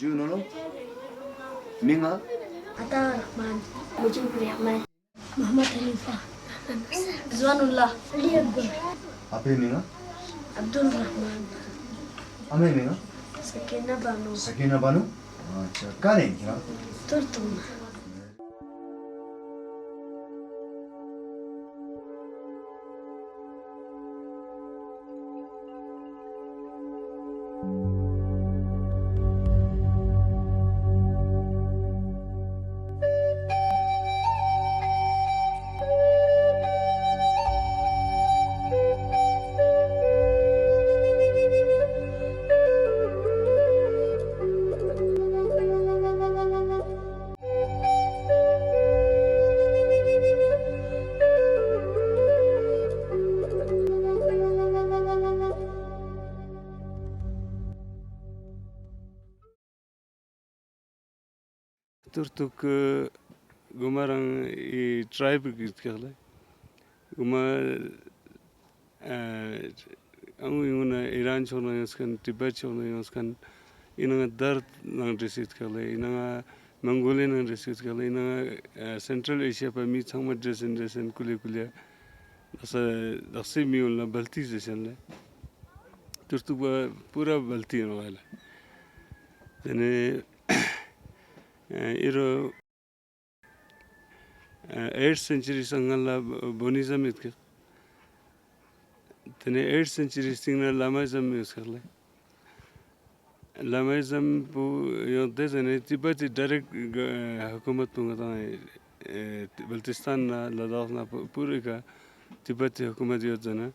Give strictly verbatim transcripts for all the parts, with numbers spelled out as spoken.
རྒྱུ་ནོ་ནོ། མིང་ང་། ཨ་ཏཱ་ར་ཧ་མན། མུ་ཇིབ་ར་ཧ་མན། མུ་ཧམ་མད་ཧ་ནི་ཧྥ། རི་ཛ་ཝ་ནུ་ལ། ཨ་ལི་ཨབ་དུལ། ཨ་ཕའི་མིང་ང་། ཨབ་དུལ་ར་ཧ་མན། ཨ་མའི་མིང་ང་། ས་ཀི་ན་བ་ནུ། ས་ཀི་ན་བ་ནུ། ཨ་ཅག་ག་ནས་ཡིན་ཁྱེད་རང་། ཏུར་ཏུ། ཏུར་ཏུག་གི་གོ་མ་རང་ཨི་ཊ་རའི་བི་གི་ཀྱག་ལེ། གོ་མ་ཨ་ཨང་ཡོང་ན་ཨི་རན་ཕྱོགས་ནང་ཡོང་སྐན། ཏི་བེད་ཕྱོགས་ནང་ཡོང་སྐན། ཨི་ནང་དར་ནང་འདྲེས་ཡོད་ཀྱག་ལེ། ཨི་ནང་མོང་གོ་ལི་ནང་འདྲེས་ཡོད་ཀྱག་ལེ། ཨི་ནང་སེན་ཊྲལ་ཨེ་ཤི་ཡ་པ་མི་ཚང་མ་འདྲེས་སེན་འདྲེས་སེན་ཀུ་ལེ་ཀུ་ལེ། དག་ས་དག་སའི་མི་ཡོང་ལ་སྦལ་ཏི་ཟེར་སེན་ལེ། ཏུར་ཏུག་པ་པུ་ར་སྦལ་ཏི་ཡིན་བ་ལེ། དེ་ནས་ཨེ་རོ། ཨེཊ་སེན་ཅུ་རི་སྔ་ལ་བོ་ནི་ཛམ་ཡོད་ཀྱག། དེ་ནས་ཨེཊ་སེན་ཅུ་རི་སྟེང་ན་ལ་མ་ཛམ་ཡོད་ཀྱག་ལེ། ལ་མ་ཛམ་པོ་ཡོད་དེ་ཟེར་ནས་ཏི་བེད་ཀྱི་ཌའི་རེཀ་ཊི་ཧ་ཁུ་མད་པོ་ང་དང་ཨེ་སྦལ་ཏི་སྟན་ན་ལ་དྭགས་ན་པུ་རི་ཀ་ཏི་བེད་ཀྱི་ཧ་ཁུ་མད་ཡོད་ཟེར་ན།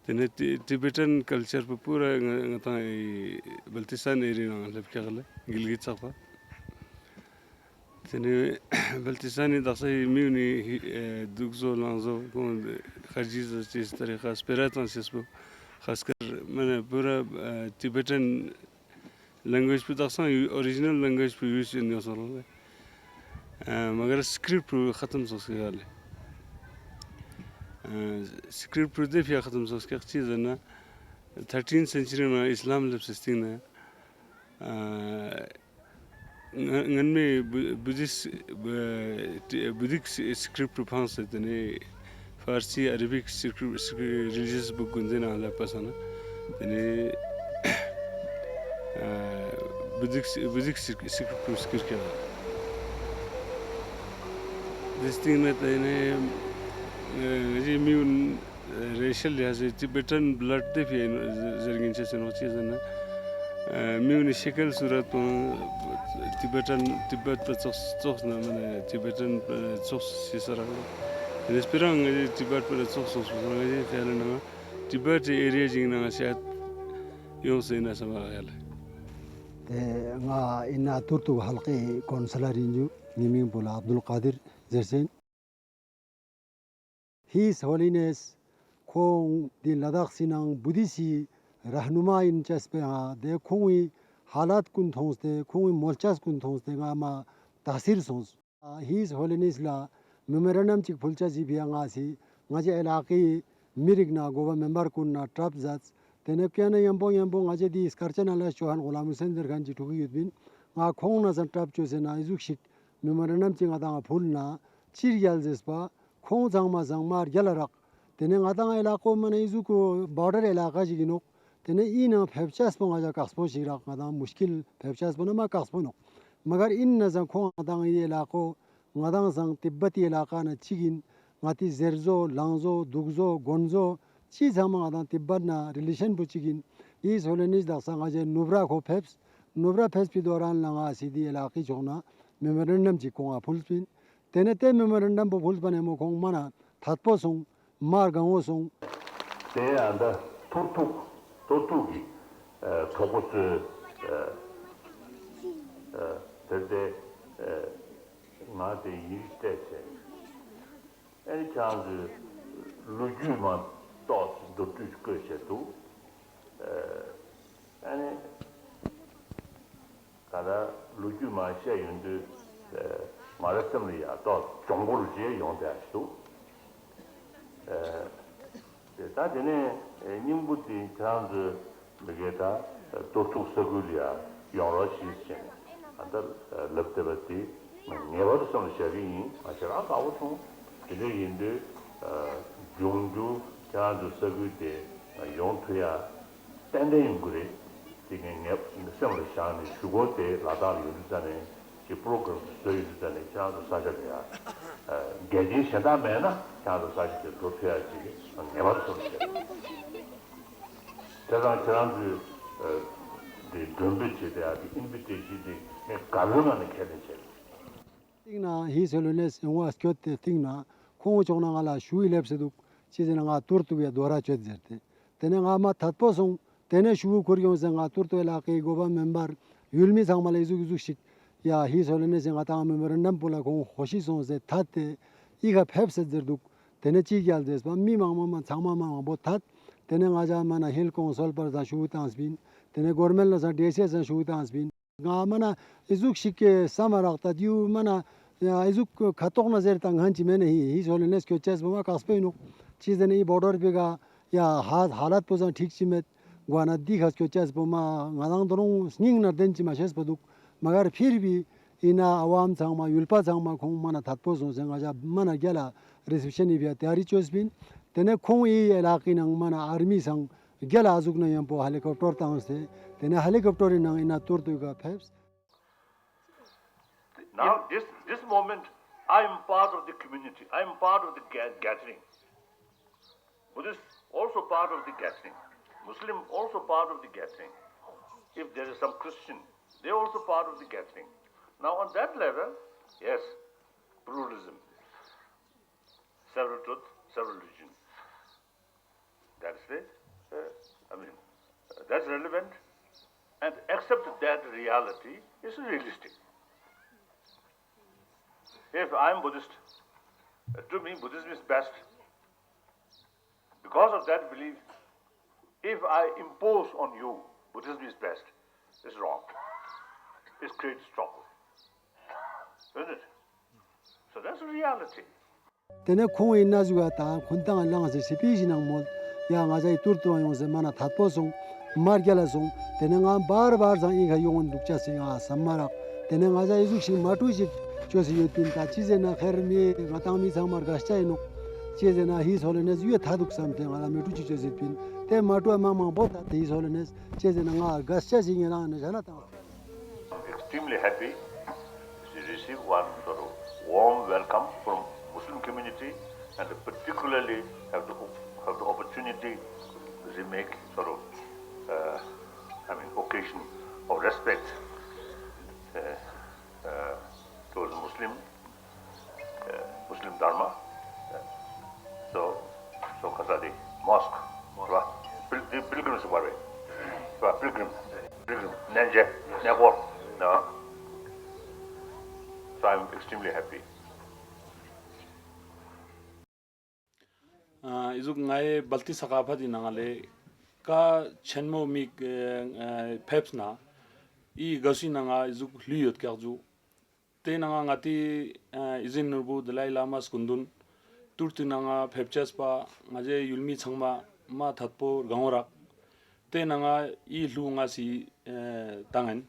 དེ་ནས་ཏི་ཏི་བེ་ཊན་ཀལ་ཅར་པུ་པུ་ར་ང་ང་དང་ཨེ་སྦལ་ཏི་སྟན་ཨེ་རི་ཡ་ནང་སླེབས་ཀྱག་ལེ། གིལ་གིད་ཚག་པ། དེ་ནས་སྦལ་ཏི་སྟན་ནི་དག་ས་ཡི་མིའུ་ནི་ཨེ་དུག་བཟོ་ལང་བཟོ་ཁོང་ཁར་ཇི་བཟོ་ཅེས་ཏ་རེ་ཁ་སྤེ་ར་དང་ཤེས་པོ་ཁ་སྐར་མ་ནས་པུ་ར་ཨེ་ཏི་བེ་ཊན་ལེང་གུ་ཨེཇ་པུ་དག་ས་ཡུ་ཨོ་རི་ཇི་ནལ་ལེང་གུ་ཨེཇ་པུ་ཡུ་སི་ཡོད་ནི་སོང་ལ། ཨ་མ་གར་སི་ཀྲིབ་པུ་ཁ་ཐམ་སོགས་སི་ག་ལེ། ཨ་སི་ཀྲིབ་པུ་དེ་ཕི་ཁ་ཐམ་སོགས་སི་ཀྱག་ཅི་ཟེར་ན། ཐར་ཊིན་སེན་ཅུ་རི་ནང་ཨི་སི་ལམ་སླེབས་སི་སྟེང་ན། ཨ་སྔ་སྔོན་མའི་བུ་བུ་དིས་བུ་བུ་དིག་སི་ཀྲིབ་པུ་ཕངས་སེ་དེ་ནས། ཧྥར་སི་ཨ་ར་བིག་སི་ཀྲིབ་སི་རི་ལི་ཇི་ཡས་བུག་ཀུན་དེ་ནང་ལ་པ་སང་ན། དེ་ནས་ཨ་བུ་དིག་སི་བུ་དིག་སི་སི་ཀྲིབ་སི་ཀིར་ཀ་ལ། དེ་སྟེང་ནས་དེ་ནས་ཨ་ང་ཅི་མིའུ་རེ་ཤལ་ཡ་ཟེར་ཏི་བེ་ཊན་བླད་དེ་ཕི་ཟེར་གིན་ཆེ་ཟེར་ནོ་ཅི་ཟེར་ན། མིའུ་ནི་ཤེ་ཀལ་སུ་ར་དང་ཏི་བེ་ཊན་ཏི་བེད་པ་ཙོགས་ཙོགས་ན་མ་ནས་ཏི་བེ་ཊན་ཙོགས་ཤེས་ས་རག་ལོ། དེ་ནས་སྤེ་ར་ང་ཏི་བེད་པ་ཙོགས་སོང་སོང་ང་ཏི་ཁ་ལ་ནང་ཏི་བེད་ཨེ་རི་ཡ་ཅིག་ནང་བཤད་ཡོང་སྲིད་ན་བསམ་པ་ཡ་ལ། དེ་ང་ཨིན་ན་ཏུར་ཏུག་ཧལ་ཀའི་ཀོན་སལ་ཡིན་རྒྱུ། ངའི་མིང་པོ་ལ་ཨབ་དུལ་ཀ་དིར་ཟེར་སེན། His Holiness ཁོང་འདི་ལ་དྭགས་སི་ནང་བུ་དི་སི་ར་ཧ་ནུ་མ་ཡིན་ཅེས་པའི་ཧ་དེ་ཁོང་གི་ཧ་ལ་ཀུན་མཐོང་སྟེ་ཁོང་གི་མོལ་ཅེས་ཀུན་མཐོང་སྟེ་ང་མ་ད་སིར་སོང་། His Holiness ལ་མེ་མོ་རན་ཌམ་ཅིག་ཕུལ་ཅེས་ཞིག་ཕི་ཡ་ང་སི་ང་ཅི་ཨེ་ལ་ཀི་མི་རིགས་ན་གོ་བ་མེམ་བར་ཀུན་ན་གྲབས་ཟད། དེ་ནས་ཀྱ་ན་ཡམ་པོ་ཡམ་པོ་ང་ཅི་དི་སྐར་ཆ་ན་ལ་ཤོ་ཧན་གོ་ལ་མུ་སེན་ཟེར་ཁན་ཅིག་ཕྲུ་གུ་ཡོད་པིན། ང་ཁོང་ན་སང་གྲབས་ཅོ་ཟེར་ན་ཨི་ཟུག་ཤིག་མེ་མོ་རན་ཌམ་ཅིག་ང་དང་ཕུལ་ན་ཅིར་ཡལ་ཟེར་པ། ཁོང་ཚང་མ་ཚང་མ་རྒྱ་ལ་རག། དེ་ནས་ང་དང་ཨེ་ལ་ཀོ་མ་ན་ཨི་ཟུག་གོ་བོར་ཌར་ཨེ་ལ་ཀ་ཞིག་ཡིན་ནོག། དེ་ནས་ཨི་ནང་ཕེབས་ཅེས་པོ་ང་ཅག་ཀགས་པོ་ཞིག་རག། ང་དང་མུཤ་ཀིལ་ཕེབས་ཅེས་པོ་ན་མ་ཀགས་པོ་ནོག། མ་གར་ཨིན་ན་ཚང་ཁོང་ང་དང་ཨི་ཨེ་ལ་ཀོ་ང་དང་ཚང་ཏི་བ་ཏི་ཨེ་ལ་ཀ་ན་ཅིག་ཡིན། ང་ཏི་ཟེར་བཟོ་ལང་བཟོ་དུག་བཟོ་གོན་བཟོ་ཅི་ཚང་མ་ང་དང་ཏི་བ་ན་རི་ལེ་ཤན་པོ་ཅིག་ཡིན། ཨི་སོ་ལེ་ནིས་དག་ས་ང་ཅག་ནུབ་ར་ཁོ་ཕེབས། ནུབ་ར་ཕེབས་པི་དོ་རན་ལ་ང་སི་དི་ཨེ་ལ་ཀི་ཕྱོགས་ན་མེ་མོ་རན་ཌམ་ཅིག་ཁོང་ང་ཕུལ་པིན། དེ་ནས་དེ་མེ་མོ་རན་ཌམ་པོ་ཕུལ་པ་ནས་མོ་ཁོང་མ་ན་ཐད་པོ་སོང་། མ་དགའ་བོ་སོང་། དེ་ཡང་འདི་ཐུར་ཐུག་ཐུར་ཐུག་གི་ཨ་གྲོགས་པོ་ཚོས་ཨ་ཨ་དེར་དེ་ཨ་ང་དེ་ཡིན་སྤྲད་བྱས། ཨ་ནི་ཁྱེད་རང་ཚོའི་ལོ་རྒྱུས་མ་ཏོག་ཙམ་མདོར་བསྡུས་བཀོད་བྱས་འདུག། ཨ་ནི་ག་ད་ལོ་རྒྱུས་མ་བཤད་ཡོང་དུས་ང་རའི་སེམས་ལ་ཡ་ཏོག་གྱོང་པོ་རུ་བྱས་ཡོང་བསྡད་འདུག། དེ་ད་དེ་ནས་སྙིང་པོ་དེ་ཁྱེད་རང་ཚོའི་མི་སྒེར་དང་ཏུར་ཐུག་ས་ཁུལ་ལ་ཡ་ཡོང་རོགས་ཞེས་བྱས་ནས་ ད་ལྟ་ལབ་བསྡད་པ་དེ་ངེས་པར་དུ་སེམས་ལ་བཞག་གི་ཡིན། ང་ཞེ་དྲག་དགའ་པོ་བྱུང་། དེ་འདྲ་ཡིན་དུས་འབྱུང་འགྱུར་ཁྱེད་རང་ཚོའི་ས་ཁུལ་དེ་ཡོང་ཐུབ་ཡ་ཏན་ཏན་ཡོང་གི་རེད། དེ་ངས་ངས་སེམས་ལ་བཞག་ནས་གཞུག་གུ་དེ་ལ་དྭགས་ལ་ཡོང་དུས་ཙ་ནས་ཀྱི་པོ་རོ་གྷ་རམ་བཟོ་ཡོང་དུས་ཙ་ནས་ཁྱེད་རང་ཚོ་ས་ཆ་དེ་ཡ་འགལ་རྐྱེན་གཞན་དག་མེད་ན་ཁྱེད་རང་ཚོ་ས་ཆ་དེ་འགྲོ་ཐུབ་ཡ་ཅིག་ངེས་པར་དུ་བྱེད། བྱས་ཙང་ཁྱེད་རང་ཚོས་ཨ་དེ་མགྲོན་འབོད་བྱས་ཏེ་ཨ་དེ་ཨིན་བི་ཊེ་ཤིན་དེ་ངས་དགའ་པོའི་ངང་ནས་ཁས་ལེན་བྱས། སྟེང་ན་ཧི་སོ་ལོ་ནེས་ཡོང་བ་སྐྱོད་དེ་སྟེང་ན་ཁོང་ཕྱོགས་ན་ང་ལ་ཞུ་ཡི་ལེབ་སེ་འདུག་ཅི་ཟེར་ན་ང་ཏུར་ཏུག་ཡ་དོ་ར་ཆོད་ཟེར་ཏེ། དེ་ནས་ང་མ་ཐད་པོ་སོང་། དེ་ནས་ཞུ་བོ་ཁུར་ཡོང་ཟེར། ང་ཏུར་ཏུག་ལ་ཀའི་གོ་བ་མེན་པར་ཡུལ་མི་ཚང་མ་ལ་ཨི་ཟུག་ཨི་ཟུག་ཞིག་ཡ་ཧི་སོ་ལོ་ནེས་ང་ཏང་མེན་པར་འདམ་པོ་ལ་ཁོང་ཧོ་ཤི་སོང་ཟེར་ཐད་དེ་ཨི་ཁ་ཕེབས་སེ་ཟེར་འདུག་དེ་ནས་ཅི་རྒྱལ་ཟེར་པ་མི་མང་མང་མང་ཚང་མ་མང་མང་པོ་ཐད། དེ་ནས་ང་ཅག་མ་ན་ཧིལ་ཀོང་སོལ་པར་ཚང་ཞུ་བཏང་སྤིན། དེ་ནས་གོར་མེན་ལ་ཚང་འགྲེལ་བཤད་ཚང་ཞུ་བཏང་སྤིན། ང་མ་ན་ཨི་ཟུག་ཞིག་གི་ས་མ་རག་ད་དེའུ་མ་ན་ཨི་ཟུག་ཁ་ཏོག་ན་ཟེར་ད་ངན་ཅི་མེད་ན་ཧི་ཧི་སོ་ལེ་ནེས་ཁྱོད་ཅེས་པོ་མ་ཀགས་པོ་ཡིན་ནོག་ཅི་ཟེར་ན་ཨི་བོ་ཌར་པི་ག་ཡ་ཧ་ཧ་ལད་པོ་ཚང་འགྲིག་ཅི་མེད། གོ་ན་འདི་ཁ་ཁྱོད་ཅེས་པོ་མ་ང་རང་དོ་རུང་སྙིང་ན་བདེན་ཅི་མ་ཤེས་པ་འདུག་མ་གར་ཕིར་བི་ཨི་ན་ཨ་བམ་ཚང་མ་ཡུལ་པ་ཚང་མ་ཁོང་མ་ན་ཐད་པོ་སོང་ཟེར། ང་ཅག་མ་ན་རྒྱ་ལ་རི་སེབ་ཤན་ཡི་བི་ཡ་དེ་ཨ་རི་ཅོས་པིན། དེ་ནས་ཁོང་ཨི་ཡ་ལག་གི་ནང་མ་ན་ཨར་མི་ཚང་རྒྱ་ལ་ཨ་ཟུག་ན་ཡང་པོ་ཧེ་ལི་ཀོབ་ཊར་བཏང་སྟེ། དེ་ནས་ཧེ་ལི་ཀོབ་ཊར་རི་ནང་ཨི་ན་ཏུར་ཏུ་ག་ཕེབས། Now, this, this moment, I am part of the community. I am part of the ga- gathering. Buddhist also part of the gathering. Muslim also part of the gathering. If there is some Christian, they also part of the gathering. Now, on that level, yes, pluralism, several truth, several religion. That's the, uh, I mean, that's relevant. And accept that reality is realistic. If I'm Buddhist, uh, to me, Buddhism is best. Because of that belief, if I impose on you Buddhism is best, it's wrong. It creates trouble. Isn't it? So that's reality. དེ་ནས་ཁོང་ཡིན་ན་ཟུག་ཡ་དང་ཁུན་ཏང་ལངས་སེ་སི་པི་ཞིག་ནང་མོལ། ཡ་ང་ཅག་ཡི་ཏུར་ཏུ་ཡོང་སེ་མ་ན་ཐད་པོ་སོང་། མ་རྒྱ་ལ་སོང་། དེ་ནས་ང་བར་བར་ཚང་ཨི་ཁ་ཡོང་འདུག་ཅག་སེ་ཡང་ས་མ་རག་དེ་ནས་ང་ཅག་ཡི་ཟུག་ཞིག་མ་ཀྲུ་ཞིག་ཅོས་སེ་ཡོད་པིན། ད་ཅི་ཟེར་ན་ཁེར་མི་ང་ཏང་མི་ཚང་མར་དགའ་ཤ་ཡིན་ནོག་ཅི་ཟེར་ན་ཧི་སོ་ལེ་ནས་ཡོད་ཐ་འདུག་བསམ་སྟེ་ང་ལ་མི་ཀྲུ་ཅིག་ཅོས་སེ་པིན། དེ་མ་ཀྲུ་མང་མང་པོ་ད་དེ་ཧི་སོ་ལེ་ནས་ཅི་ཟེར་ན་ང་དགའ་ཤ་ཞིག་ངེད་རང་ནས་ཞལ་ལག་བཏང་། I'm extremely happy to receive one sort of warm welcome from Muslim community, and particularly have the, have the opportunity to make sort of, uh, I mean, occasion of respect, uh, uh, towards Muslim, uh, Muslim Dharma. Uh, so, so Kasadi Mosque, right? Pil- the pilgrims were, right? Pilgrim, pilgrim, Nenje, Nebo. No. So I'm extremely happy. ཨ་ཨི་ཟུག་ང་ཡི་སྦལ་ཏི་ས་ཁ་ཕ་དི་ནང་ལས་ཀ་ཆེན་མོ་མིག་ཨ་ཕེབས་ན་ཨི་དགའ་སུའི་ནང་ང་ཨི་ཟུག་ལུས་ཡོད་ཀྱག་ཟུག་དེ་ནང་ང་ང་ཏི་ཨ་ཨི་ཟིན་ནོར་བུ་དི་ལའི་བླ་མ་སྐུ་མདུན་ཏུར་ཏི་ནང་ང་ཕེབས་ཅེས་པ་ང་ཅའི་ཡུལ་མི་ཚང་མ་མ་ཐད་པོ་གང་བོ་རག་དེ་ནང་ང་ཨི་ལུ་ང་སི་ཨ་ཏང་ཨན།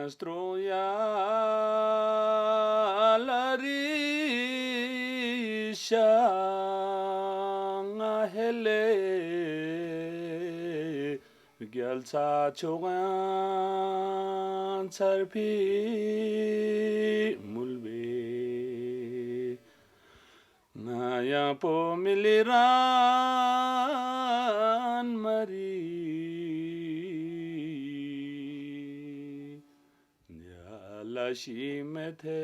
སྟྲོ་ཡ་ལ་རི་ཤ་ང་ཧེ་ལེ་རྒྱལ་ཚ་ཆོག་ཚར་ཕི་མུལ་བེ། ང་ཡང་པོ་མི་ལི་རན་མ་རི་ཉ་ལ་ཤི་མེ་ཐེ།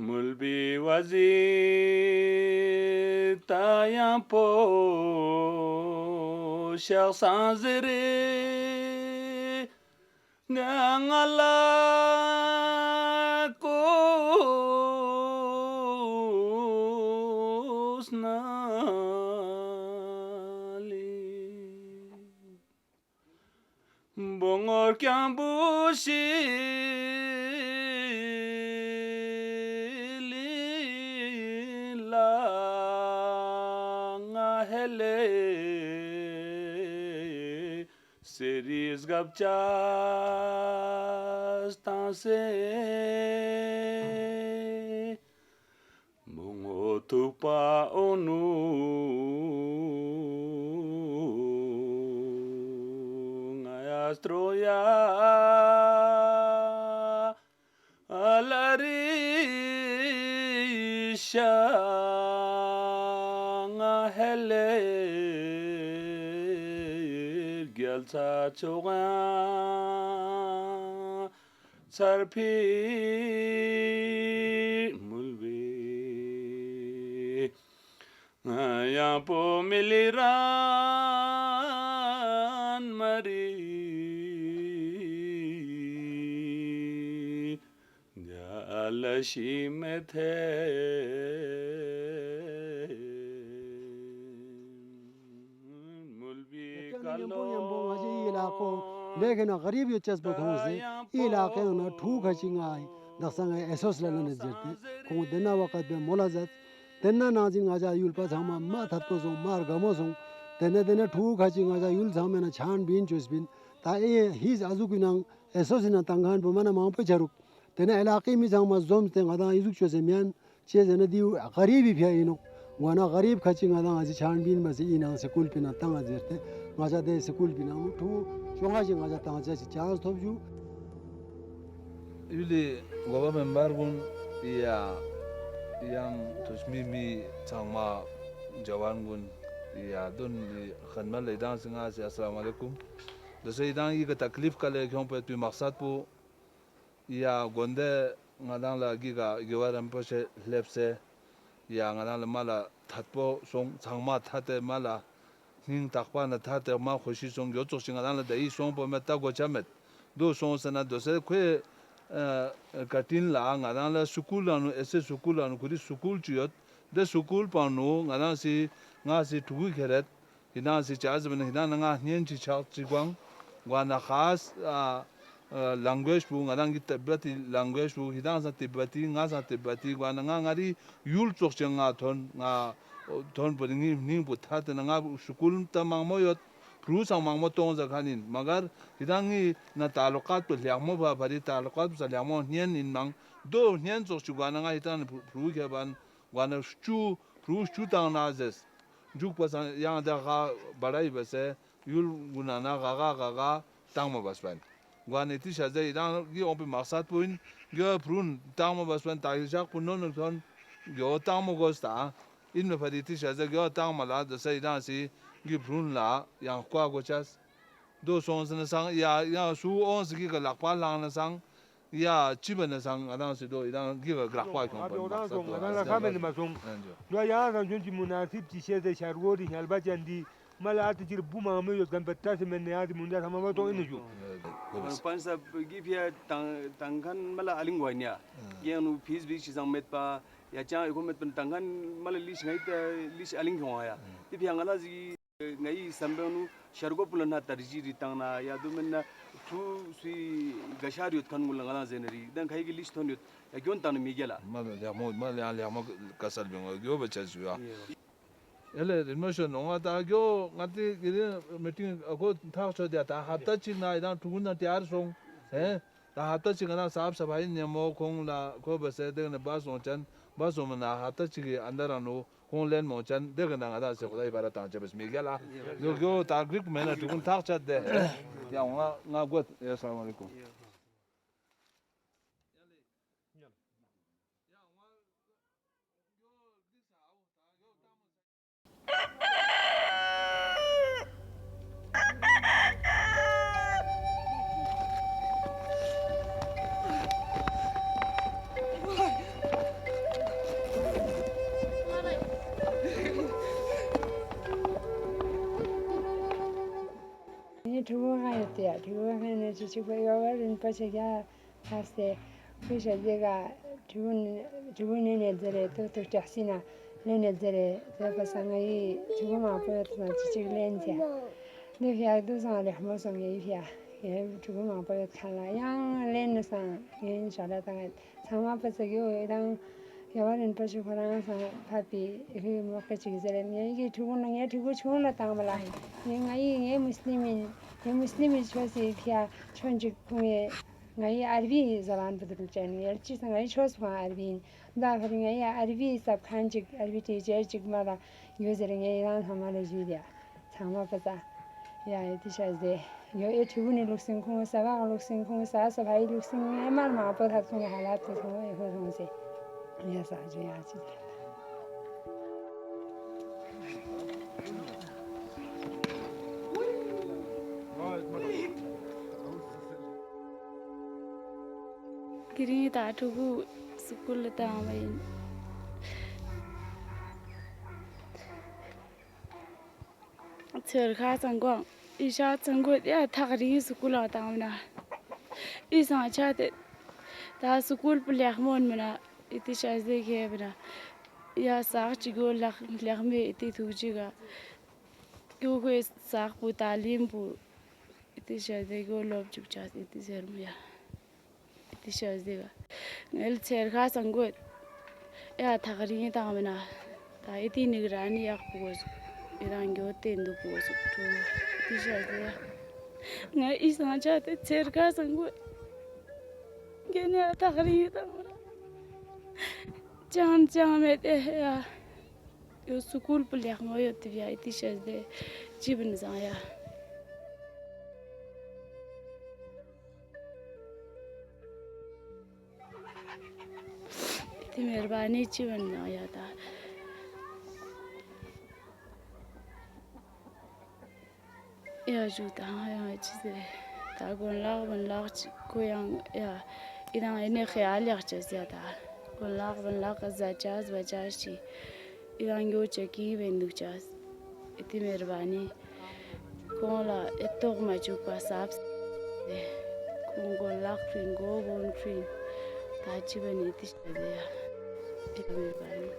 མུལ་བི་བ་ཟི་ད་ཡང་པོ་ཤག་སང་ཟི་རེ། ང་ང་ལ་ཀོས་ན་ལི། བུ་ངོར་རྐྱང་བུ་ཤི་ལི་ལ། ཧེ་ལེ། སེ་རིས་སྒབ་ཅས་བཏང་སེ། མོ་ངོ་ཐུག་པ་འོ་ནུ་ང་ཡ་སྟྲོ་ཡ། ཨ་ལ་རི་ཤ་ང་ཧེ་ལེ། རྒྱལ་ཚ་ཆོག་ཡང་ཚར་ཕི་མུལ་བི། ཡང་པོ་མི་ལི་རན་མ་རི། ཡ་ལ་ཤི་མེ་ཐེ། མུལ་བི་ཀ་ལོ། ཡང་པོ་ཡང་པོ་ང་ཞེ་ཡི་ལ་ཁོ་ལེ་ཁེ་ན་ག་རིབ་ཡོད་ཅེས་པོ་ཁོང་སེ་ཡི་ལ་ཁེ་ན་ཕྲུ་གུ་ཁ་ཅིག་ང་དག་ས་ང་ཨེ་སོ་སི་ལ་ལ་ནི་ཟེར་ཏེ་ཁོང་དེ་ན་བ་ཀ་དེ་མོ་ལ་ཟེར། དེ་ན་ནང་བཞིན་ང་ཅག་ཡུལ་པ་ཚང་མ་མ་ཐབ་ཏོ་སོང་མ་དགའ་མོ་སོང་། དེ་ནས་དེ་ནས་ཕྲུ་གུ་ཁ་ཅིག་ང་ཅག་ཡུལ་ཚང་མ་ན་ཆ་ཧན་བིན་བཅོས་པིན། ད་ཨེ་ཧིས་ཨ་ཟུག་གི་ནང་ཨེ་སོ་སི་ན་བཏང་མཁན་པོ་མ་ན་མང་པོ་ཆ་རུག་དེ་ནས་ཨེ་ལ་ཀི་མི་ཚང་མ་འཛོམས་ཏེ་ང་དང་ཨི་ཟུག་བཅོས་སེ་མིན། ཅེས་ཟེར་ན་འདི་ག་རིབ་བི་ཕྱ་ཡིན་ནོག་ང་ན་ག་རིབ་ཁ་ཅིག་ང་དང་ཨ་ཅི་ཆ་ཧན་བིན་མ་སི་ཨི་ནང་སི་ཀུལ་པི་ན་བཏང་ཨ་ཟེར་ཏེ་ང་ཅག་དེ་སི་ཀུལ་པི་ནང་ཕྲུ་གུ་ཅོ་ང་ཞིག་ང་ཅག་བཏང་ཅེས་ཅི་ཅང་ཐོབ་ཞུ། ཡུལ་ལི་འགོ་པ་མེམ་བར་ཀུན་ཡ་ཡང་དུས་མི་མི་ཚང་མ་འཇའ་ཝན་ཀུན་ཡ་དོན་ལི་ཁན་མ་ལི་དང་སི་ང་སི་ཨ་སི་ལམ་ཨ་ལེ་ཀུམ། དོ་སེ་ཡི་དང་ཡི་ག་ད་ཀི་ལིབ་ཀ་ལེ་ཁྱོང་པའི་དུས་མག་སད་པོ་ཡ་དགོན་སྡེ་ང་དང་ལ་གི་ག་གི་བ་རམ་པོ་ཆེ་སླེབས་སེ། ཡ་ང་རང་ལ་མ་ལ་ཐད་པོ་སོང་། ཚང་མ་ཐད་དེ་མ་ལ་སྙིང་ཐག་པ་ན་ཐད་དེ་མ་ཁོ་ཤི་སོང་། མགྱོགས་ཙོགས་ཤིག་ང་རང་ལ་ད་ཡིད་སོང་པོ་མེད་ད་གོ་ཆ་མེད་དོ་སོང་ཟེར་ན་དོ་སེ་ཁོའི་ཨ་བཀའ་དྲིན་ལ་ང་རང་ལ་སུ་ཀུལ་ལ་ནུ་ཨེ་སེ་སུ་ཀུལ་ལ་ནུ་ཁོ་རི་སུ་ཀུལ་ཅི་ཡོད་དེ་སུ་ཀུལ་པང་ནུ་ང་རང་སི་ང་སི་ཕྲུ་གུ་ཁེ་རེད། ཧི་ནང་སི་ཅ་ཟི་བ་ན་ཧི་ནང་ན་ང་སྙན་ཅི་ཆག་ཅི་ཀོང་། གོ་ན་ཧ་ཨ་ལང་གུ་ཨེཇ་པུ་ང་རང་གི་ཏི་བ་ཏི་ལང་གུ་ཨེཇ་པུ་ཧི་ནང་ས་ཏི་བ་ཏི་ང་ས་ཏི་བ་ཏི་གོ་ན་ང་ང་རི་ཡུལ་ཙོགས་ཅན་ང་ཐོན་ང་ཐོན་པོ་རི་ངི་སྙིང་པོ་ཐ་ཏེ་ན་ང་སུ་ཀུལ་ད་མང་མོ་ཡོད། ཕྲུ་གུ་ཚང་མང་མོ་གཏོང་ཟ་ཁ་ནིན་མ་གར་ཧི་ནང་ངི་ན་ད་ལོ་ཀ་ཏུ་ལེགས་མོ་བ་བ་རི་ད་ལོ་ཀ་ཏུ་ས་ལེགས་མོ་སྙན་ཡིན་མང་དོ་སྙན་ཙོགས་ཅི་གོ་ན་ང་ཧི་ཏང་ནི་ཕྲུ་གུ་ཁེ་བན། གོ་ན་བཅུ་ཕྲུ་བཅུ་བཏང་ན་ཟེར། འཇུག་པ་སང་ཡང་དེ་ག་བ་ར་ཡི་བ་སེ་ཡུལ་གུ་ན་ན་ག་ག་ག་ག་བཏང་མ་བ་སྤན། གོ་ནི་ཏི་ཤ་ཟེ་ཡི་དང་གི་འོང་པའི་མག་སད་པོ་ཡིན་གྱོ་ཕྲུན་བཏང་མ་བ་སྤན་ད་ཡི་ཞག་པོ་ནོ་ནོ་ཐོན་གྱོ་བཏང་མ་གོ་སྟ་ཡིན་མ་ཕ་རི་ཏི་ཤ་ཟེ་གྱོ་བཏང་མ་ལ་དོ་ས་ཡི་དང་སི་གི་ཕྲུན་ལ་ཡང་བཀའ་གོ་ཆས། དོ་སོང་ཟེར་ན་སང་ཡ་ཡང་སུ་འོང་ཟེར་གི་ག་ལག་པ་ལངས་ན་སང་། ཡ་ཅི་བ་ན་སང་ང་དང་སི་དོ་ཡི་དང་གི་ག་ལག་པ་ཁྱོང་པ་ང་དང་ལ་ཁ་མེད་ནི་མ་སོང་། ཡ་ཡང་སང་ཆུན་གྱི་མུ་ན་སིབ་ཀྱི་ཤེས་ཟེར་ཤར་གོ་རི་ཉལ་པ་ཅན་འདི་མ་ལ་ཨ་ཏི་ཅིར་བུ་མང་མོ་ཡོད་གན་པ་ཏ་སི་མེད་ནི་ཨ་ཏི་མུ་འདྲ་ཐ་མ་མ་གཏོང་ཨིན་ནི་ཞུ། པན་ས་གི་ཕི་ཡ་དང་དང་ཁན་མ་ལ་ཨ་ལིང་བ་ཉ་ཡང་ནུ་ཕིས་བིག་ཤི་སང་མེད་པ་ཡ་ཅང་ཨི་ཁོ་མེད་པ་དང་ཁན་མ་ལ་ལི་ཤི་ང་ཡི་ཏ་ལི་ཤི་ཨ་ལིང་ཁྱོང་ཡ་ཏི་ཕི་ཡ་ང་ལ་ཟི། ང་ཡི་བསམ་པའི་ནུ་ཤར་གོ་པུ་ལ་ན་དར་ཇི་རི་བཏང་ན་ཡ་དུ་མེན་ན་ཕྲུ་སུའི་ག་ཤར་ཡོད་ཁན་ངུ་ལ་ང་ལ་ཟེར་ན་རི་དང་ཁ་ཡི་གི་ལིཤ་ཐོན་ཡོད་ཡ་སྐྱོན་བཏང་ན་མི་རྒྱ་ལ། མ་ལ་ལེགས་མོ་མ་ལ་ཡང་ལེགས་མོ་ག་སར་བེང་གོ་བ་ཆ་ཞུ་ཡ། ཡ་ལེ་རིན་མོ་ཤོ་ནོ་ང་ད་གྱོ་ང་ཏི་གི་རི་མི་ཏིང་ཨ་ཁོ་ཐག་ཆོད་ཡ་ད་ཧབ་ཏ་ཅིག་ན་ཡི་དང་ཕྲུ་གུ་ན་ཏི་ཨར་སོང་ཧེ། ད་ཧབ་ཏ་ཅིག་ང་ད་སབ་སབ་ཧ་ཡིན་ཉེ་མོ་ཁོང་ལ་ཁོ་བ་སེ་དེ་ནི་བ་སོང་ཅན་བ་སོང་མ་ན་ཧབ་ཏ་ཅིག་གི་ཨ་འདར་ནུ། ཁོང་ལེན་མོང་ཅན་དེ་གི་ནང་ང་དང་སེ་ཁོ་ད་ཡི་བ་ར་དང་བྱེད་པ་མི་རྒྱ་ལ་ཡོ་གྱོ་ད་གྲིག་མེད་ན་དྲུག་ཐག་ཆད་དེ་ཡང་ང་ང་དགོད་ཡ་སལ་མ་ལེ་ཀུམ། ངའི་ཕྲུ་གུ་ལྔ་ཡོད་དེ། ཕྲུ་གུ་ལྔ་ནས་ཅི་ཅིག་པ་ཡོད་པ་རིན་པོ་ཆེ་རྒྱ་ལྷག་སྟེ། ཁོས་ཞལ་རྒྱ་ག་ཕྲུ་གུ་ནི་ཕྲུ་གུ་ནི་ནས་ཟེར་རེད་ཏོ་ཏོ་སྐྲག་སྲིད་ན་ལེན་ནས་ཟེར་རེད་ཟེར་པ་སང་ང་ཡི་ཕྲུ་གུ་མང་པོ་ཡོད་དེ་ཅི་ཅིག་ལེན་ཟེར། འདི་ཕྱག་ཏུ་སང་ལེགས་མོ་སོང་ངེ་ཡི་ཕྱག་ངའི་ཕྲུ་གུ་མང་པོ་ཡོད་ཁ་ལ་ཡང་ལེན་ནས་སང་ངའི་ཞོ་ལ་དང་ཚང་མ་པ་ཚ་གི་འོད་དང་། རྒྱལ་བ་རིན་པོ་ཆེ་ཁོ་རང་སང་ཕབ་པའི་ཧི་མོ་ཁ་ཅིག་ཟེར། ངའི་གི་ཕྲུ་གུ་ནང་ངའི་ཕྲུ་གུ་ཆུང་ལ་བཏང་བ་ལ། ངས་ང་ཡིས་ངའི་མུ་སི་ལིམ་ཡིན། ངའི་མུ་སི་ལིམ་ཡིན་ཆོས་སི་ཕི་ཡ་ཆོས་འཇིག་ཁུང་ངས་ང་ཡིས་ཨར་བི་ཟ་བན་བུ་དུ་ཅན་ངའི་ཅི་ས་ང་ཡིས་ཆོས་སུ་ཁང་ཨར་བི་ཡིན། ད་ཕ་རི་ང་ཡིས་ཨར་བི་སབ་ཁང་ཅིག་ཨར་བི་ཏི་ཅེར་ཅིག་མ་ལ་ཡོད་ཟེར། ངས་ཡི་རང་ལྷ་མ་ལ་ཞུས་ཡ། ཚང་མ་པ་ས། ཡ་ཨེ་ཏི་ཤ་ཟེ། ཡོ་ཨེ་ཕྲུ་གུ་ནི་ལུག་སིང་ཁུང་ས་བག་ལུག་སིང་ཁུང་ས་ས་ཕ་ཡི་ལུག་སིང་ངའི་མར་མང་པོ་ཐབ་ཐུང་ཧ་ལབ་ཏུ་སོང་ཨེ་ཧོ་སོང་ཟེ། ཡ་ས་ཇོ་ཡ་ཅི་ཟེ། དེ་རིང་ད་ཕྲུ་གུ་སི་ཀུལ་ལ་བཏང་བ་ཡིན། ཚེར་ཁ་སང་གོང་ཨི་ཤ་ཚང་གོ་ཡ་ཐག་རིང་སི་ཀུལ་ལ་བཏང་ན། ཨི་སང་ཆ་དེ་ད་སི་ཀུལ་པུ་ལེགས་མོན་མི་ན་ཨི་ཏི་ཤ་ཟེ་གེ་བི་ན། ཡ་སག་ཅི་གོ་ལག་ལེགས་མེ་ཨི་ཏི་ཐུག་ཅི་ག་ཀྱོ་གོས་སག་པུ་ད་ལིམ་པུ་ཨི་ཏི་ཤ་ཟེ་གོ་ལོབ་ཅུག་ཅག་ཨི་ཏི་ཟེར་མོ་ཡ། ཨི་ཏི་ཤ་ཟེ་ག་ངལ་ཚེར་ཁ་སང་གོ། ཡ་ཐག་རིང་དང་མིན་ན། ད་ཨི་ཏི་ནི་ག་ར་ནི་ཡག་པོ་གོ་སུ། ཨི་རང་གྱོ་ཏེ་འདུག་གོ་སུ་ཁྲུ། ཨི་ཏི་ཤ་ཟེ་ག་ང་ཨི་སང་ཆ་དེ་ཚེར་ཁ་སང་གོ། གེ་ནི་ཡ་ཐག་རིང་དང་མིན་ན། ཅང་ཅང་མེད་དེ་ཡ། ཡོ་སུ་ཀུལ་པུ་ལེགས་མོ་ཡོད་དེ་ཡ་ཨི་ཏི་ཤ་ཟེ། ཅི་བིན་བཟང་ཡ། དེ་མེར་བ་ནི་ཅི་བན་ནང་ཡ་ད། ཡ་ཞུ་དང་ཡང་ཅི་ཟེར། ད་གོན་ལག་བན་ལག་ཅི་ཁོ་ཡང་ཡ། ཨི་དང་ཨི་ནི་ཁེ་ཨ་ལེགས་ཅི་ཟེར་ད། གོན་ལག་བན་ལག་ག་ཟ་ཅ་ཟ་ཅ་ཤི། ཨི་དང་ཡོ་ཅི་ཀི་བན་འདུག་ཅ། ཨི་དེ་མེར་བ་ནི། ཁོང་ལ་ཨེ་ཏོག་མ་བཅུག་པ་སབ་སེ། ཁོང་གོ་ལག་ཕྲིན་གོ་བོན་ཕྲིན། ད་ཅི་བ་ནི་དེ་ཤ་ཟེ་ཡ། དེ་མེར་བ་ནི།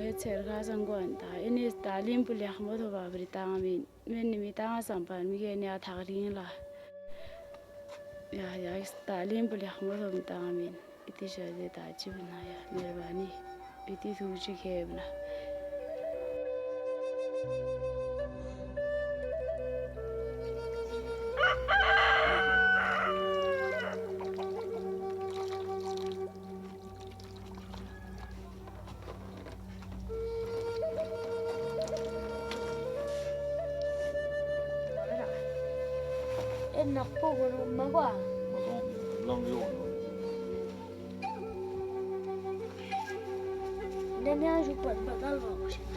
ཨེ་ཚེར་ཁ་སང་གོ་ཨན་ད་ཨེ་ནི་ད་ལིམ་པུ་ལེགས་མོ་ཐོབ་བ་བི་རི་ཏང་མིན། མེ་ནི་མི་ཏང་སམ་པར་མི་གེ་ནི་ཨ་ཐག་རིང་ལ། ཡ་ཡ་ད་ལིམ་པུ་ལེགས་མོ་ཐོབ་ཏང་མིན། ཨི་ཏི་ཤ་ཟེ་ད་ཅི་བི་ན་ཡ་མེར་བ་ནི། ཨི་ཏི་ཐུག་ཅི་ཁེ་བི་ན། ཨེ་ནག་པོ་གོ་ནོ་མ་གོ་ཨ། མ་གོ་ལང་ཡོང་ནོ། འདི་ནས་ཞུགས་པར་འབད་དལ་བ་གོ་ཤེས།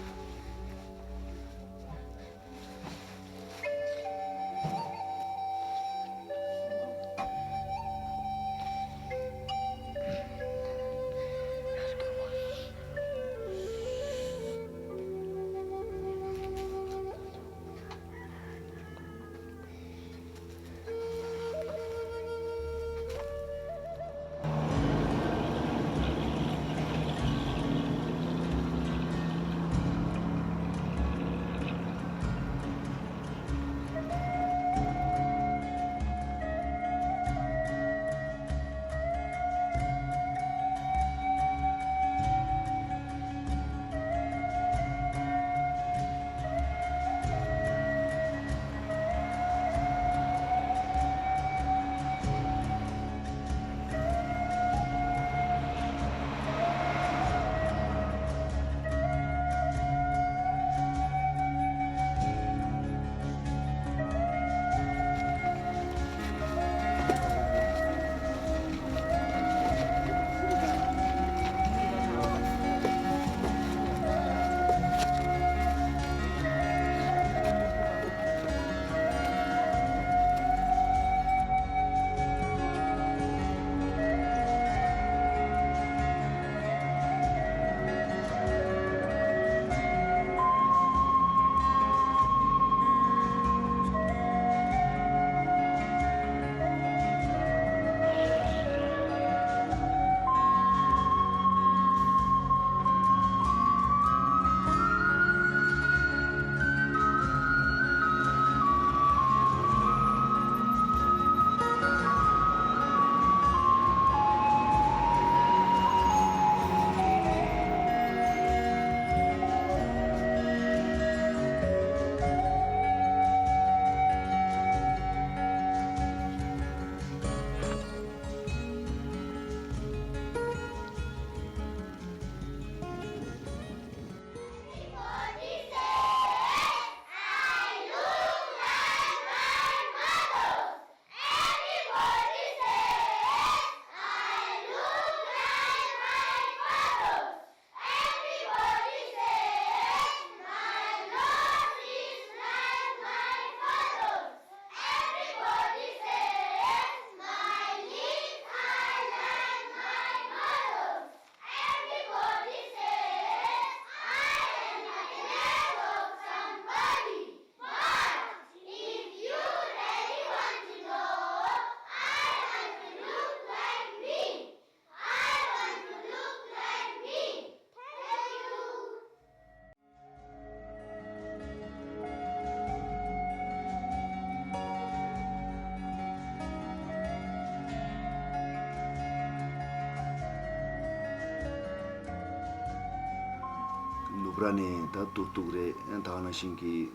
ཨ་ནི་ད་ཏུག་ཏུག་རེད། ད་ག་ནང་བཞིན་གྱི་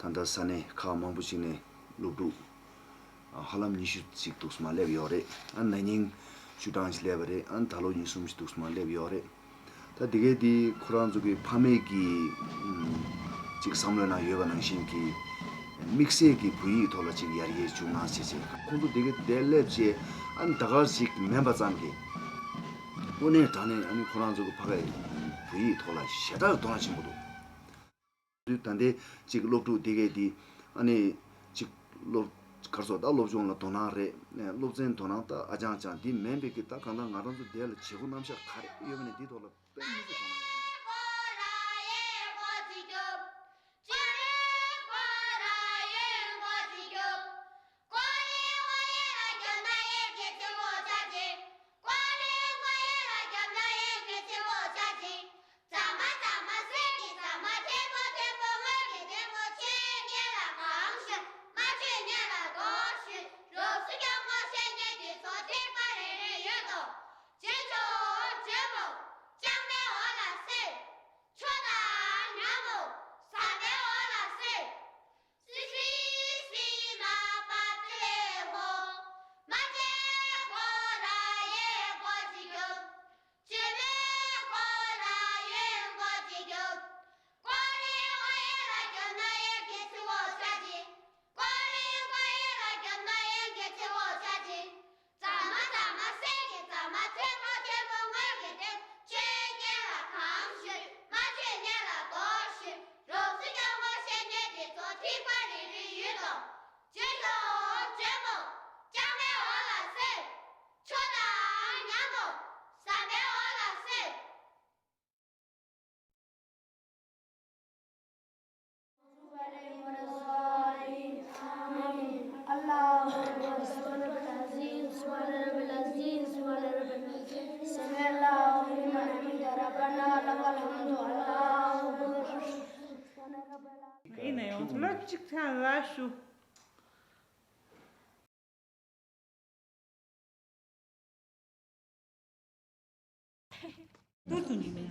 ད་ལྟ་ས་གནས་ཁག་མང་པོ་ཞིག་ནས་སློབ་ཕྲུག་ཧ་ལམ་ཉི་ཤུ་ཅིག་འདུག་སེ་མར་སླེབས་ཡོད་རེད། ཨ་ན་ནིང་བཅུ་གྲངས་ཤིག་སླེབས་པ་རེད། ཨ་ད་ལོ་ཉི་ཤུ་ཅིག་འདུག་སེ་མར་སླེབས་ཡོད་རེད། ད་དེ་གས་དེ་ཁོ་རང་ཚོ་གི་ཕ་མེས་ཀྱི་ཨམ་ཅིག་བསམ་བློའི་ནང་ཡོད་པ་ནང་བཞིན་གྱི་དམིགས་བསལ་གྱི་བོད་ཡིག་ཐོག་ལ་ཅིག་ཡར་རྒྱས་བྱུང་ན་ཟེར་བྱས། ཁོང་ཚོ་དེ་གས་དེ་སླེབས་བྱས་ཨ་ནི་ད་ག་ཞིག་མིན་པ་ཙམ་གྱིས་དངོས་གནས་དྲང་གནས་ཨ་ནི་ཁོ་རང་ཚོ་གི་ཕ་གིའི་བོད་ཡིག་ཐོག་ལ་ཞེ་དྲག་དོ་སྣང་ཆེན་པོ་འདུག་དུས་ད་ལྟའི་ཅིག་སློབ་ཕྲུག་དེ་གས་དེ་ཨ་ནི་ཅིག་སློབ་གར་སོགས་ད་སློབ་སྦྱོང་ལ་དོ་སྣང་རེད། སློབ་ཚན་དོ་སྣང་ད་ཨ་ཅང་ཅང་དེ་མིན་པའི་གི་ད་གང་ལྟར་ང་རང་ཚོ་དེ་ལ་བྱེད་སྒོ་རྣམ་གཞག་ག་རེ་ཡོད་པ་ནས་དེའི་ཐོག་ལ་དཔེ་མི་སྲིད་དོ་སྣང་ཡོད། الله أكبر. سبحان ربي العظيم، سبحان ربي العظيم، سبحان ربي العظيم. سمع الله لمن حمده، ربنا لك الحمد. الله أكبر. ཡིན་ན་ཡང་ལབ་ཅིག་ཐང་ལ་ཞུ། ཏུར་ཏུ་ནི་མེ།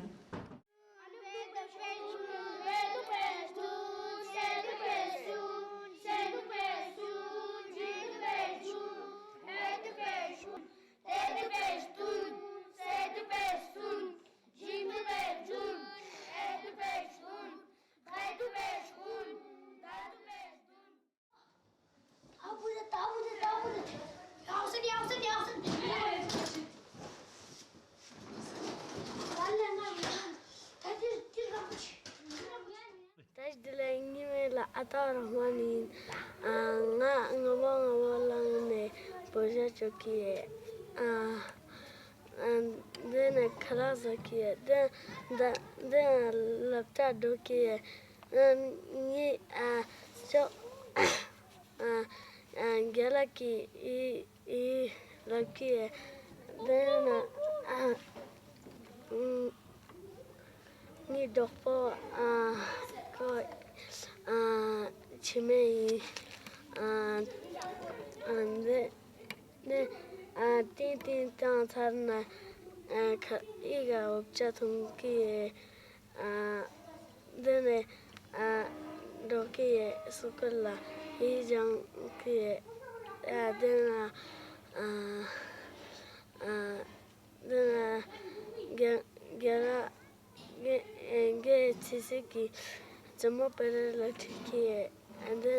ད་འདི་ལ་ངའི་མིང་ལ་ཨ་སྟག་རང་དབང་ཡིན། ང་སྔ་མོ་སྔ་མོ་ལངས་ནས་བོད་ཤ་སྤྱོད་ཀྱི་ཡོད། འདི་ནས་ཁ་ལག་ཟ་གི་ཡོད། འདི་འདི་འདི་སློབ་གྲྭ་འགྲོ་གི་ཡོད། ངའི་ཨ་ཅོ། ཨ་ཨ་རྒན་ལགས་ཀྱིས་ཨི་ཨི་ལབ་ཀྱི་ཡོད། དེ་ན་ཨ་ཨུམ་ངའི་གྲོགས་པོ་ཨ་ཁོ་ཨ་འཆི་མེད་ཡིན། ཨ་ཨ་འདི་འདི་ཨ་ཏིང་ཏིང་བཏང་ཚར་ན་ཨ་ཁ་ཨི་ག་འོབ་ཅག་འཐུང་གི་ཡོད། ཨ་འདི་ནས་ཨ་འགྲོ་གི་ཡོད། སུ་ཀུལ་ལ་ཡིག་སྦྱང་གི་ཡོད། ཨ་འདི་ན་ཨ་ཨ་འདི་ན་རྒན་རྒན་ལགས་རྒན་རྒན་ཚེ་སྲིད་ཀྱིས་ཇོ་མོ་པེ་རེ་ལ་ཁྲིད་ཀྱི་ཡོད། ཨ་འདི་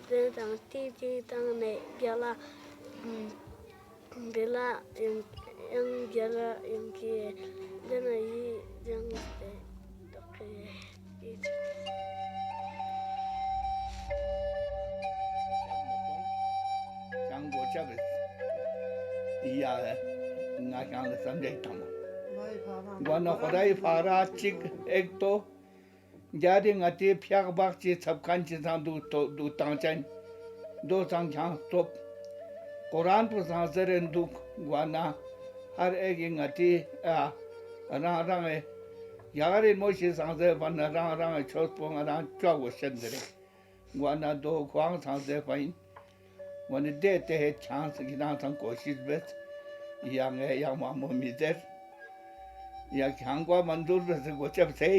འདི་དང་ཏིང་ཏིང་བཏང་ནས་རྒན་ལགས་ཨུམ། འདི་ལ་ཡང་ཡང་རྒྱ་ལ་ཡོང་གི། འདི་ན་ཡིག་སྦྱང་སྟེ་འགྲོ་གི་ཡིན། ཡང་སྒོ་ཆ་བེད། ཡ། ང་ཞང་ལ་བསམ་འཆར་དང་མ། མགོ་ན་ཧོ་ར་ཡི་ཕ་ར་གཅིག་ཨེག་ཏོ། རྒྱ་རི་ང་དེ་ཕྱག་སྦག་ཅེས་ཚབ་མཁན་ཅི་ཚང་འདུག་ཏོ་འདུག་དང་ཅན། མདོ་ཚང་ཁྱང་སྟོབས། ཀོ་རན་པུ་ཚང་ཟེར་རེ་འདུག་དགོས་ན། ཧར་ཨེ་གི་ང་དེ་ཨ། རང་རང་ཨེ། ཡག་རེ་མོ་ཞིག་ཚང་ཟེར་བ་ན་རང་རང་ཨེ་ཆོས་པོ་ང་རང་ཅོག་གོ་ཤེས་འདི་རེད། དགོས་ན་མདོ་ཁོའང་ཚང་ཟེར་བ་ཡིན། ཝ་ནི་ཏེ་ཏེ་ཧེ་ཆང་སི་གི་ནང་ཚང་གོ་ཤིས་བེད། ཡང་ངས་ཡང་མ་མོ་མི་ཟེར། ཡང་ཁྱང་ཀ་མ་འདུར་བེད་སི་གོ་ཆབ་སེ།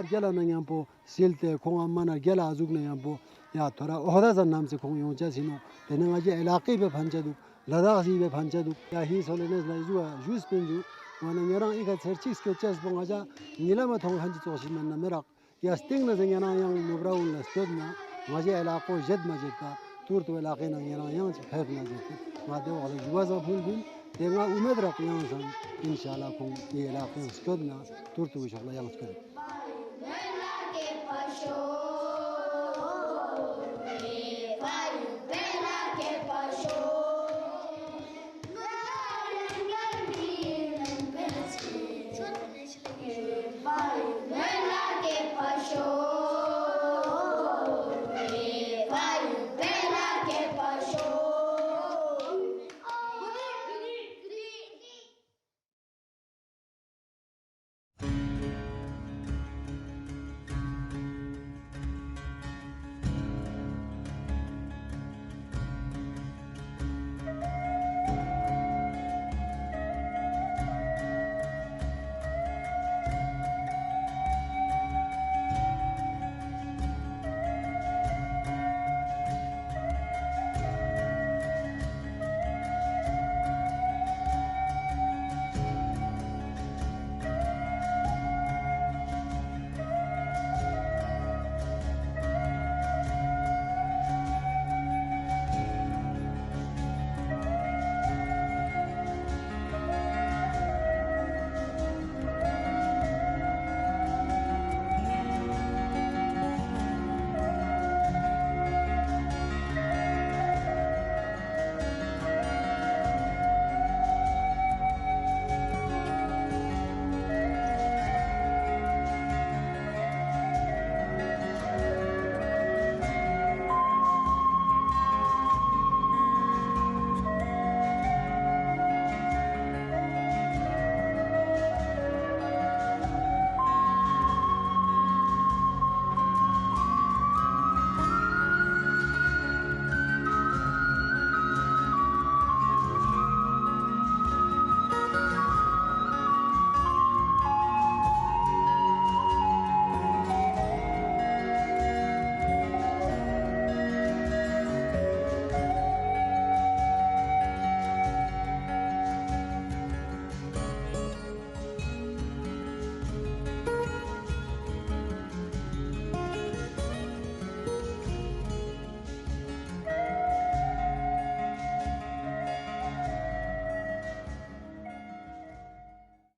རྒྱ་ལ་ན་མཉམ་པོ་སིལ་ཏེ་ཁོང་ཨ་མ་ན་རྒྱ་ལ་ཨ་ཟུག་ན་མཉམ་པོ་ཡ་ཐོ་ར་ཨོ་ར་ཟ་ནམ་སེ་ཁོང་ཡོང་ཅ་སི་ནོ། དེ་ནས་ང་ཅི་ཨེ་ལ་ཀི་བེ་ཕན་ཅ་འདུག་ལ་དྭགས་སི་བེ་ཕན་ཅ་འདུག་ཡ་ཧི་སོ་ལེ་ནེས་ལ་ཟུ་བ་ཞུས་པིན་ཇུ། ང་ན་ཉེ་རང་ཨི་ཁ་ཚེར་ཅིག་སྐྱོད་ཅ་སི་པོ་ང་ཅ་ཉི་ལ་མ་ཐོང་ཧན་ཅི་ཙོག་ཤི་མན་ན་མེ་རག་ཡ་སྟེང་ན་ཟེར་ཉེ་རང་ཡང་ནོ་བྲ་འུན་ལ་སྟོད་ན་ང་ཅི་ཨེ་ལ་ཀོ་བཞེད་མ་བཞེད་ཀ་ཏུར་ཏུ་བེ་ལ་ཀི་ན་ཉེ་རང་ཡང་ཅི་ཕེབས་ན་ཟེར་ཏེ་ང་དེ་འོག་ལ་ཞུ་བ་ཟ་ཕུལ་ཕུལ། དེ་ང་ཨུ་མེད་རག་ཡང་སང་ཨིན་ཤ་ལ་ཁོང་ཨེ་ལ་ཀོ་སྟོད་ན་ཏུར་ཏུ་བེ་ཤོག་ལ་ཡང་སྐྱོད།